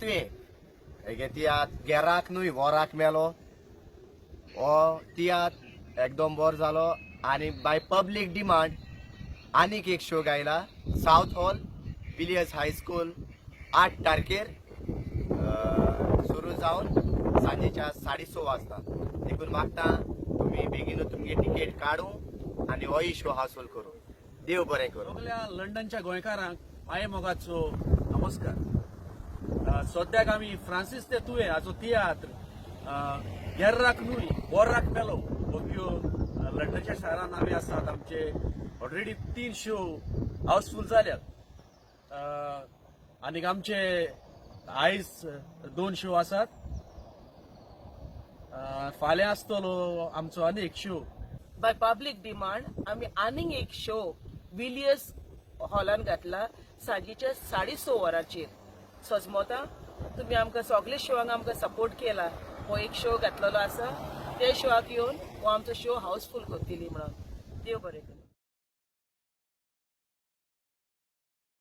तुवें हेगे तियात्र गेराक न्हय वराक मेलो. हो तियात्र एकदम बरो जालो आनी बाय पब्लीक डिमांड आनीक एक शो गायला south hall, Villiers high school, 8 तारखेर सुरू जावन सांजेच्या 6:30 वाजता. देखून मागता तुमी बेगीनू तुमगे तिकेट काडूं आनी होय शो हासूल करूं. देव बरें करूं. सगल्या लंडनच्या गोंयकारांक माये मोगाचो नमस्कार. सद्याक आमी फ्रांसीस ते तुवे हाचो तियात्र गेर्राक न्हय बोर्राक मेलो हो घेवन लंडनच्या शारान आमी आसात. आमचे ऑलरेडी तीन शो हाऊसफूल जाल्यात आनीक आमचे आयज दोन शो आसात. फाल्यां आसतलो आमचो आनी एक शो. बाय पब्लीक डिमांड आमी आनीक एक शो विलियर्स हॉलान घातला सांजेच्या 6:30 वरांचेर. सजमोता तुमी आमकां सगळे शोवांक आमकां सपोर्ट केला. हो एक शो घातलेलो आसा, त्या शोआक येवन हो आमचो शो हाऊसफूल करतली म्हणून. देव बरें करूं.